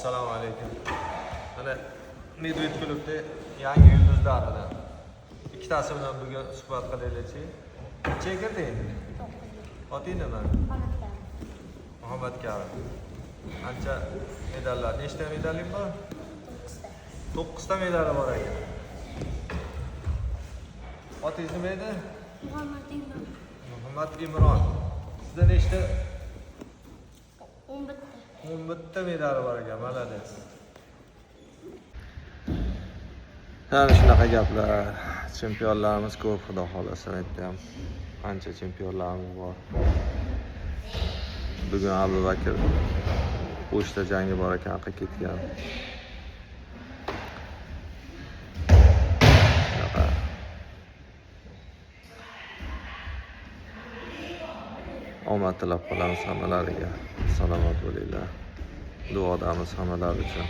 Assalomu alaykum. Mana Medved klubda yangi yulduzlar bilan ikkitasi bilan bugun suhbat qilaylikchi. Nechaga kirding? Oting nima? Muhammad Karim. Ancha medallar. Nechta medaling bor? 9 ta medali bor ekan. Otingiz nima edi? Muhammad Imron. Muhammad Imron. Sizda nechta? 11 ta. 11 ta medali bor ekan, молодец. Ana shunaqa gaplar. Chempionlarimiz ko'p, xudo xohlasa, aytdim. Ancha chempionlarimiz bor. Bugun Abu Bakr O'shda jangi bor ekan, aql ketgan. Shunaqa. Omad tilab qolamiz hammalariga. Salomat bo'linglar. Duodamiz hammalari uchun.